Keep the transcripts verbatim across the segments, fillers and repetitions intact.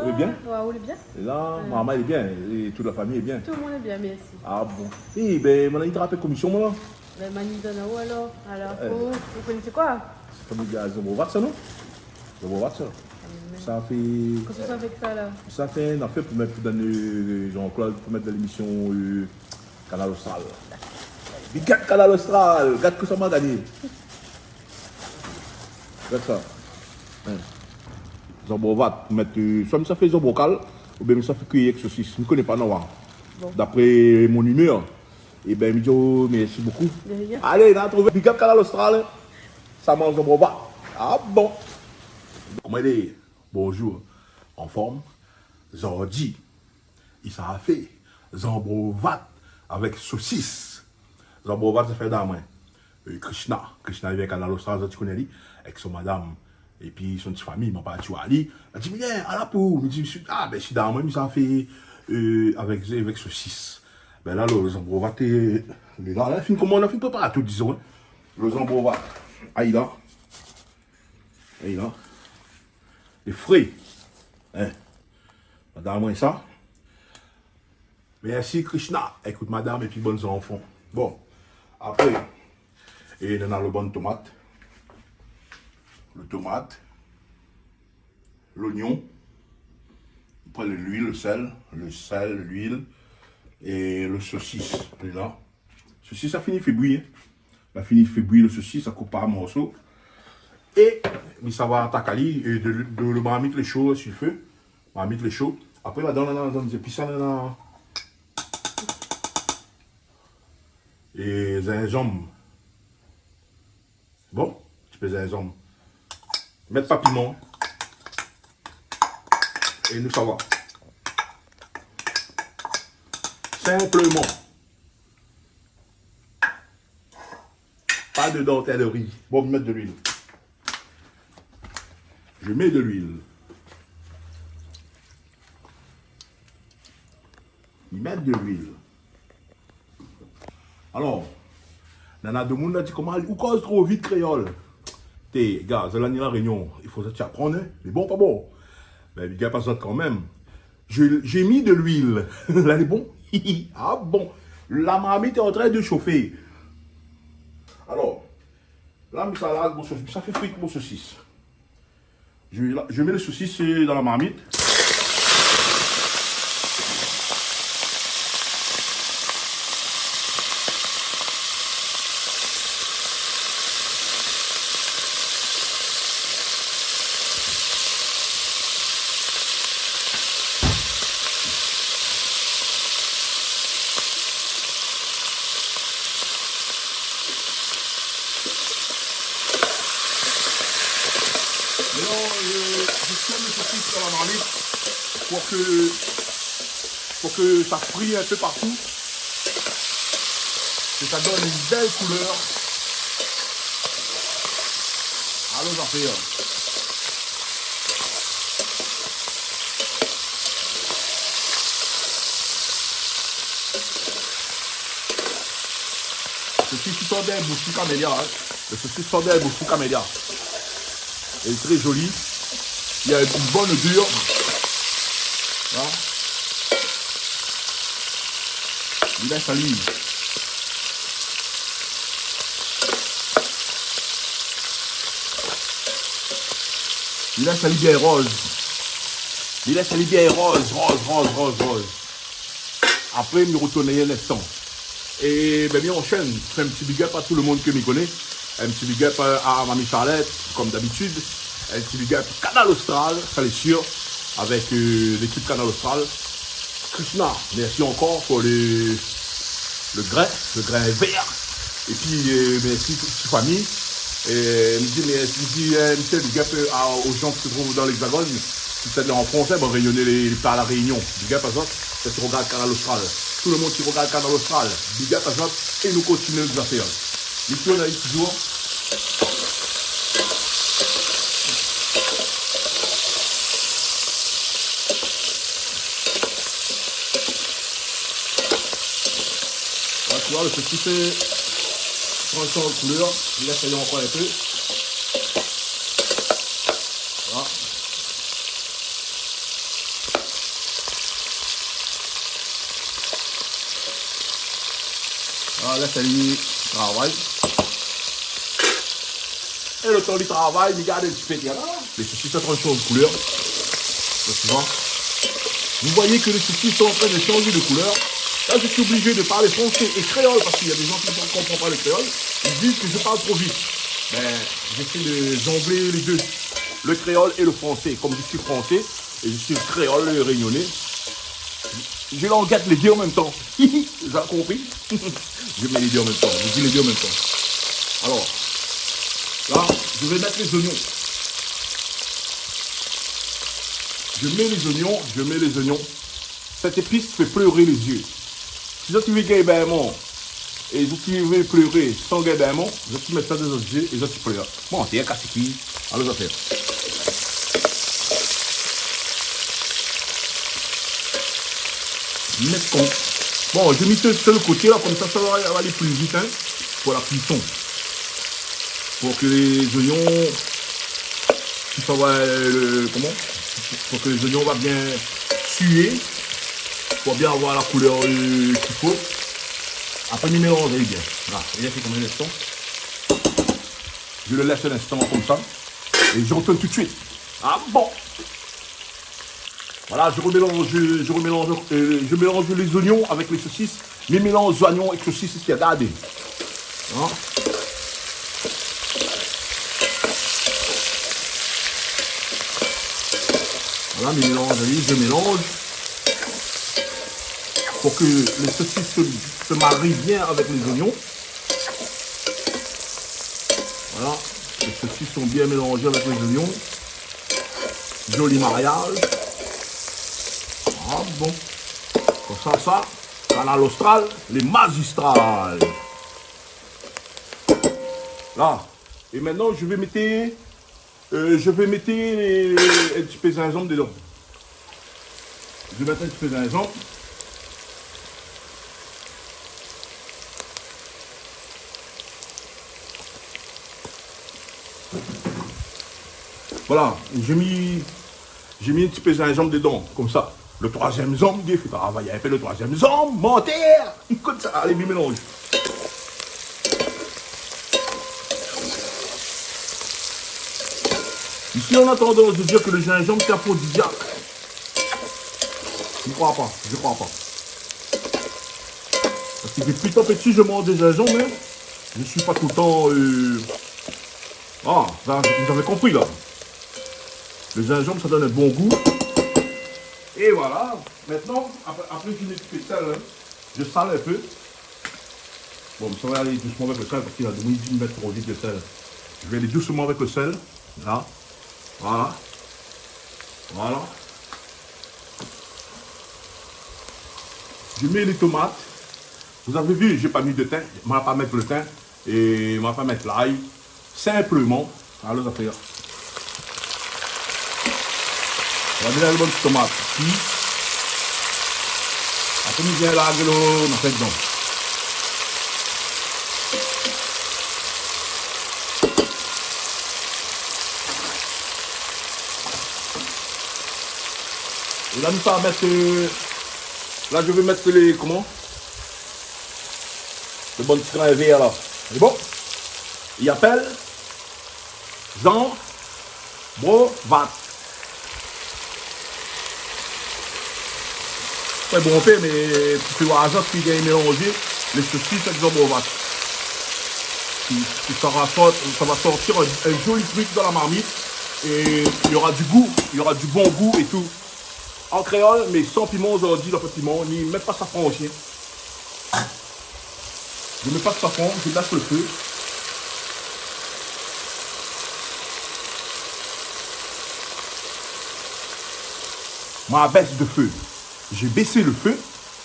Ou lé bien ? Ouais, ou lé bien ? É la, maman lé bien, é tout la fami lé bien ? Tout le monde est bien, merci. Ah bon. É bin, moin la trap komision, moin la. Bin, mani dan aou alor. Alor, euh, ou koné sé koi ? Sé pa zanbrovat sa, non ? Zanbrovat sa. Sa fé... Kosa ou sa avèk sa la ? Sa fé in afèr pou mèt dan, euh, Jean-Claude, pou mèt dan lémision, euh, Kanal Austral. Big up Kanal Austral, gard kosa ma gagné. Gard sa. Hein. Zanbrovat, mèt, euh, soi mi sa fé zanbrokal, oubien mi sa fé kui èk sosis. Mi koné pa, nou va oir. Bon. D'après mon humeur. Ébin, mi di aou mèrsi bokou. De rien. Alé, nou artrouv. Big up Kanal Austral. Sa manz zanbrovat. Ah bon. Koman i lé ? Bonjour. Anform ? Zordi, i sa fé zanbrovat avèk sosis. Zanbrovat, sa fé dan moin. Euh, Krishna. Krishna, li vien Kanal Austral, zot i koné ali, èk son madam, épi son ti fami, ma pa ti oir ali. La di, mi vien, ala pou, mi di, mi si, ah, bin, si dan moin, mi sa fé, euh, avèk, avèk sosis. Bin la, lo zanbrovat, euh, lé la, la, fine komann, la fine prépar tout, dizon, hein. Lo zanbrovat. Ayi la. Ayi la. Lé fré. Hein. Madam, moin sa. Mèrsi Krishna. Ékout madam épi bann zanfan. Bon. Apré, é nana lo bann tomat. Lo tomat. Lonion. Apré, luil, lo sèl. Lo sèl, luil. É lo sosis. Lé la. Sosis la fini fé bouyi, hein. La fini fé bouyi lo sosis, sa koup par morso. É mi sa va atak ali, é de, de, lo marmit lé sho, si lo fé. Marmit lé sho. Apré, ladan, ladan, ladan, zépis sa, ladan. É zinzanm. Bon, ti pé zinzanm. Mèt pa piman. É nou sava. Sinpleman. Pa de dantèleri. Bon, mi mèt de luil. Je mets de l'huile. Mi mèt de luil. Alor, nana domoun la di koman, ou koz tro vit kréol. Té, gars, zot la ni La Rényon, i fo zot i aprann, hein. Mé bon, pa bon. Mé big up azot kanmèm. Je, j'ai mis de l'huile. La lé bon. Ah bon. La marmite est en train de chauffer. Alor, la, mi sa la, mon sosis, mi sa fé frir mon sosis. Je, je mets le saucisse dans la marmite. Maintenant, euh, je tourne le saucisse dans la marmite pour que, pour que ça frie un peu partout, que ça donne une belle couleur. Alon zafèr. Sosis i sort dan boush Camélia, hein. Lo sosis i sort dan boush Camélia. Lé tré zoli. Néna in bon odèr. Voilà. Li lès ali. Li lès ali bien roz. Li lès ali bien roz, roz, roz, roz, roz. Apré, mi retourn in instan. É bin, mi anshèn. Fé in ti big up a tout le moun ke mi koné. In ti big up a, a Mami Charlette, kom dabitid. In ti big up Kanal Austral, sa lé sir, avèk, euh, lékip Kanal Austral. Krishna, mèrsi ankor pou le, le grin, le grin vèr. Épi, euh, mèrsi tout ti fami. É mi di, mèrsi, mi di, euh, in ti big up, euh, a, aux gens qui se trouvent dans l'Hexagone. Si sé an fransé, bon, rényoné, lé, lé pa La Rényon. Big up azot, sak i rogard Kanal Austral. Tout le moun ki rogard Kanal Austral, big up azot, é nou kontinié nout zafèr. Li tourn ali toujour. Voilà, tu vois, le petit fait prend son couleur. Li lès ali ankor in pé. Voilà. Ala, lès ali travay. É lo tan li travay, mi gard in ti pé, la, la, lé sosis lé antrin de shanz koulèr. Donk, tu vois, vous voyez que les saucisses sont en train de changer de couleur. Là, je suis obligé de parler français et créole parce qu'il y a des gens qui ne comprennent pas le créole. Ils disent que je parle trop vite. Ben, j'essaie de jongler les deux, le créole et le français. Comme je suis français et je suis créole réunionnais, je languette les deux en même temps. Vous avez compris ? Je mets les deux en même temps. Je dis les deux en même temps. Alors, là, je vais mettre les oignons. Je mets les oignons, je mets les oignons. Cette épice fait pleurer les yeux. Si zot i vé gingn bèmon, é zot i vé pléré san gingn bèmon, zot i mèt sa dan zot zié é zot i plèr. Bon, sé in kas ki, alor zafèr. Mèt kon. Bon, je mets sur, sur le côté là, comme ça, ça va aller plus vite, hein, pour la cuisson. Pour que les oignons, ça va, euh, comment ? Pour que les oignons va bien suer, pour bien avoir la couleur, euh, qu'il faut. Après, mi mélanz bien. Là, il y a comme un instant. Je le laisse un instant comme ça. Et je retourne tout de suite. Ah bon ? Voilà, je remélange, je, je remélange, euh, je mélange les oignons avec les saucisses. Mi mélanz zoignon èk sosis, sé sak i lé la. Hein ? Voilà, mi mélanz, oui, je mélange pour que les saucisses se, se marient bien avec les oignons. Voilà, les saucisses sont bien mélangées avec les oignons. Joli mariage. Ah bon. Comme ça, ça, Kanal Austral, lé mazistral. Là. Et maintenant, je vais mettre, euh, je vais mettre les, un petit peu de gingembre dedans. Je vais mettre un petit peu de gingembre. Voilà, j'ai mis, j'ai mis un petit peu de gingembre dedans, comme ça. Le troisième zanm, Dieu fait travailler un peu le troisième zanm, menteur. Écoute ça, allez, mi mélanz. Ici, on a tendance de dire que le gingembre, c'est aphrodisiaque. Je crois pas, je crois pas. Parce que depuis tout petit, je mange des gingembre, mais je suis pas tout le temps, euh, ah, là, vous avez compris, là. Le gingembre, ça donne un bon goût. Et voilà. Maintenant, après, après, je mets un petit peu de sel, hein. Je sale un peu. Bon, ça va aller doucement avec le sel parce qu'il a dit, oui, je vais mettre trop vite de sel. Je vais aller doucement avec le sel. Là. Voilà. Voilà. Je mets les tomates. Vous avez vu, j'ai pas mis de thym. Ma pa mèt le thym. É ma pa mèt lay. Sinpleman. Alor, zafèr. Nou va mèt lo bann ti tomat. Pi, apré, nou vien larg lo, nou fé dedan. É la, nou sa mèt, euh, la, je vais mettre les, comment ? Lo bann ti grin vèr la. Sé bon ? I apèl zanbrovat. Fé bon, fé, mé pou fé oir azot ki gingn mélanzé lé sosis avèk zanbrovat. Ki, ki sa va sort-, sa va sortir un, un joli truc dans la marmite. Et il y aura du goût, il y aura du bon goût et tout. En créole, mé san piman, zordi, la pa piman, ni mèm pa safran osi. Je mets pas de safran, je baisse le feu. Ma bès de feu. J'ai baissé le feu,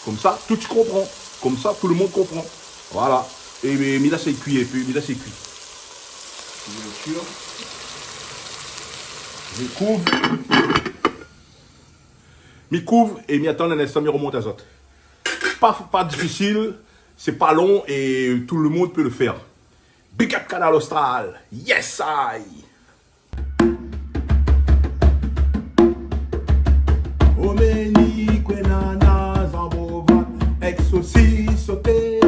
comme ça, tout i konpran. Comme ça, tout le monde comprend. Voilà. É, é, mi lès kui in pé, mi lès kui. Bien sûr. Je couvre. Mi kouv é mi atann in instan, mi romont azot. Pa, pa difisil, sé pa lon é tout le monde peut le faire. Big up Kanal Austral. Yes I. O meni kwé nana zanbrovat èk sosis soté.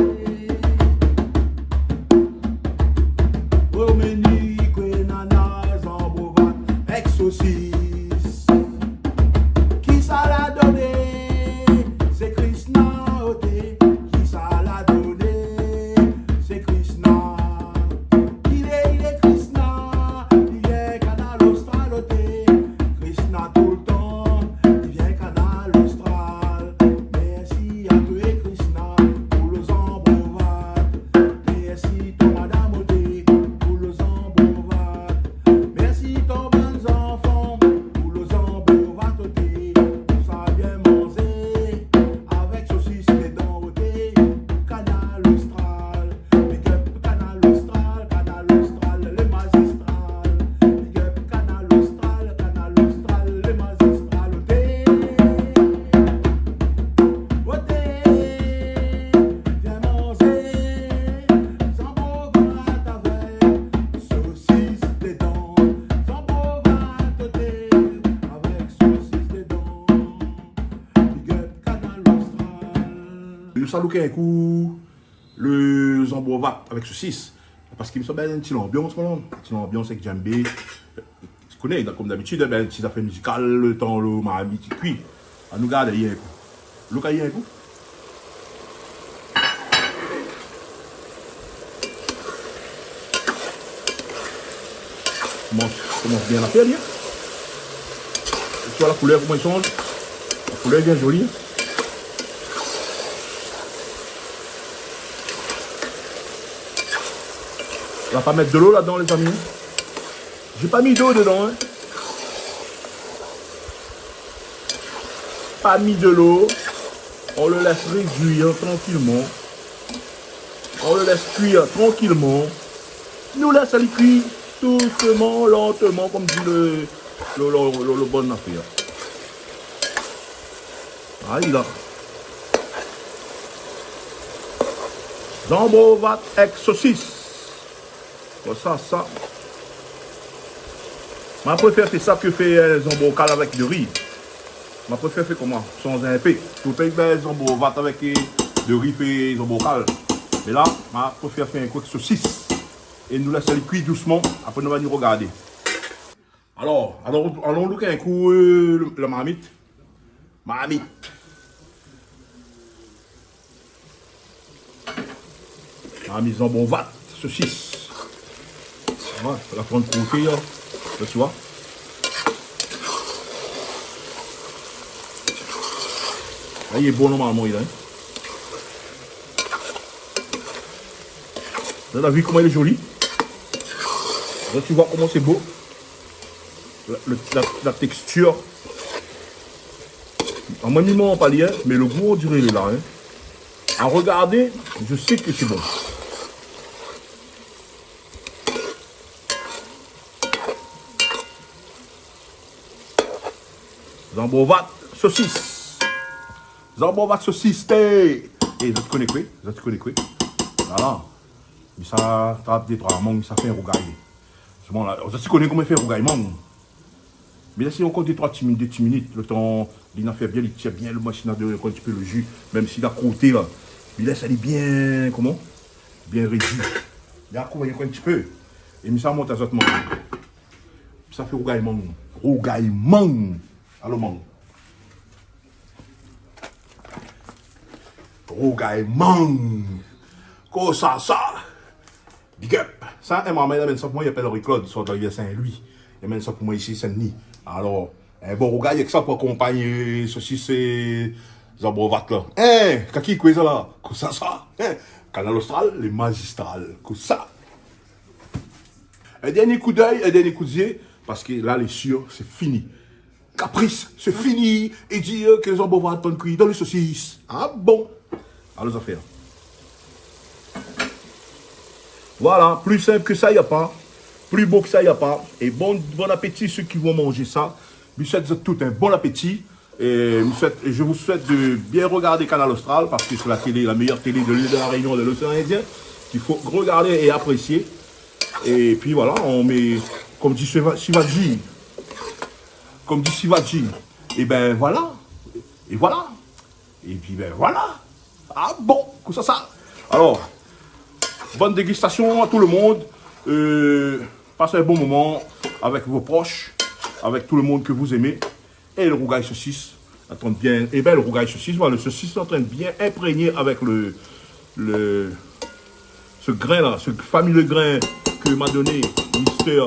Nou sa louk in kou le zanbrovat avèk sosis. Paske mi sa bien ti lanbians, mon, ti lanbians avèk djembé. Ou koné, dan, konm dabitid, bin, ti zafèr mizikal, le tan le marmit i kui. Anou gard ali in kou. Louk ali in kou. Komans, komans bien la fé, li, in. Ou voi la koulèr koman i sanz. La koulèr i vien zoli, in. Nou va pa mèt dolo ladan, lézami. J'ai pas mis d'eau dedans, hein. Pas mis de l'eau. On le laisse réduire tranquillement. On le laisse cuire tranquillement. Nou lès ali kui dousman, lantman, konm di le, le, le, le, le bon afèr. Ayi la. Zanbrovat èk sosis. Bon, sa, sa. Ma préfèr fé sa ke fé, euh, zanbrokal avèk de ri. Ma préfèr fé koman, sanz in pé. Ou pé fé zanbrovat avèk, euh, de ri, fé zanbrokal. Mé la, ma préfèr fé in kou èk sosis. É nou lès ali kui dousman. Apré, nou va ni rogardé. Alor, alon, alon louk in kou, euh, le, la marmit. Marmit. Marmit zanbrovat, sosis. Oué, la pran koté, la. La, ou voi. La, li lé bon normalman, li la, in. La, ou la vi koman li lé zoli. La, ou voi koman lé bo. La, le, la, la tékstir. Amoin, mi manz pa li, in, mé le gou, on diré, li lé la, in. A rogardé, mi sé ke lé bon. Zanbrovat, sosis. Zanbrovat, sosis, té. É zot i koné koué, zot i koné koué. Voilà. Mi sa trap dé troi mang, mi sa fé in rougay. Sé bon, la, zot i koné koman fé rougay mang. Mé la, sé ankor dé troi ti minit, dé ti minit. Le tan li na fé bien, li tir bien le mashine a dé, ankor in ti pé le ji, mèm si la koté la. Mé la, sa lé bien, koman ? Bien rédui. Li la kouvèr ankor in ti pé. É mi sa mont azot mang. Mi sa fé rougay mang. Rougay mang. Alor, mang. Rougay mang. Kosa sa ? Big up. Sa, in momon, li la amenn sa pou moin, li apèl Henri Claude, sort dan Rivière Saint-Louis. Li amenn sa pou moin isi, Saint-Denis. Alor, in bon rougay èk sa pou akonpagn, euh, sosis é zanbrovat la. In, kaki koué sa la ? Kosa sa ? In, Kanal Austral, lé mazistral. Kosa ? In dèrnié kou d'èy, in dèrnié kou d'zié, paske la, lé sir, sé fini. Kapris, sé fini, é dir ke zanbrovat la pa kui dan le sosis. A bon ? Alor, zafèr. Voilà, pli sinp ke sa, na pa. Pli bo ke sa, na pa. É bon, bon apéti, sak i sa manz sa. Mi souèt azot tout in bon apéti. É mi souèt, je vous souhaite de bien regarder Kanal Austral, paske sé la télé, la méyèr télé de l'île de la Réunion, de l'océan Indien, k'i fo rogardé é aprésié. É pi voilà, on met, konm di Shiva-, Shivaji, konm di Shivaji, é bin voilà. É voilà. É pi bin voilà. A bon, kosa sa ? Alor, bonne dégustation à tout le monde. Euh, passez un bon moment avec vos proches, avec tout le monde que vous aimez. É le rougay sosis, antrinn bien, é bin, le rougay sosis, voilà, le sosis lé antrinn bien imprégné avèk le, le, se grin la, se familé grin ke ma doné Mister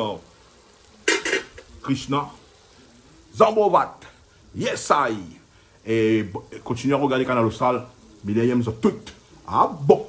Krishna. Zanbrovat. Yes I. É bon, kontinié a rogardé Kanal Austral. Millénium, zot tout. A bon.